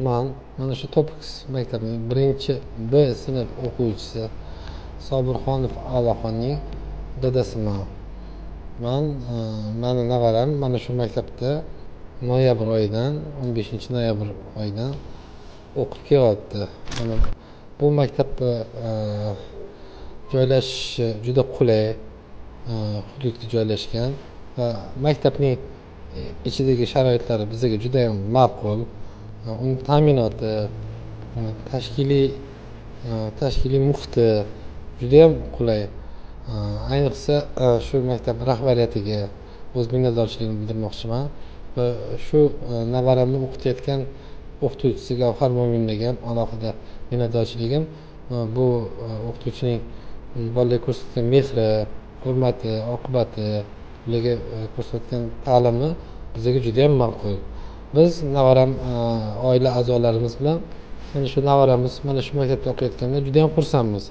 Man mana shu Topiks maktabining 1-B sinf o'quvchisi Sobirxonov A'loxonning dadasiman. Man, mani nevaram mana shu maktabda noyabr oyidan, 15-noyabr oyidan o'qib kelyapti. Mana bu maktabni joylashishi juda qulay hududda joylashgan va maktabning ichidagi sharoitlari bizga judayam ma'qul. Uni ta'minoti, tashkiliy muhiti judayam qulay. Ayniqsa, shu maktab rahbariyatiga o'z minnatdorchiligimni bildirmoqchiman va shu nevaramni o'qitayotgan o'qituvchisi Gavhar Mo'minaga ham alohida minnatdorchiligim. Bu o'qituvchining bolalarga ko'rsatgan mehri, hurmati, oqibati, ularga ko'rsatgan ta'limi bizga judayam ma'qul. Biz nevaram, oila a'zolarimiz bilan mana shu nevaramiz mana shu maktabda o'qiyotganidan judayam xursandmiz.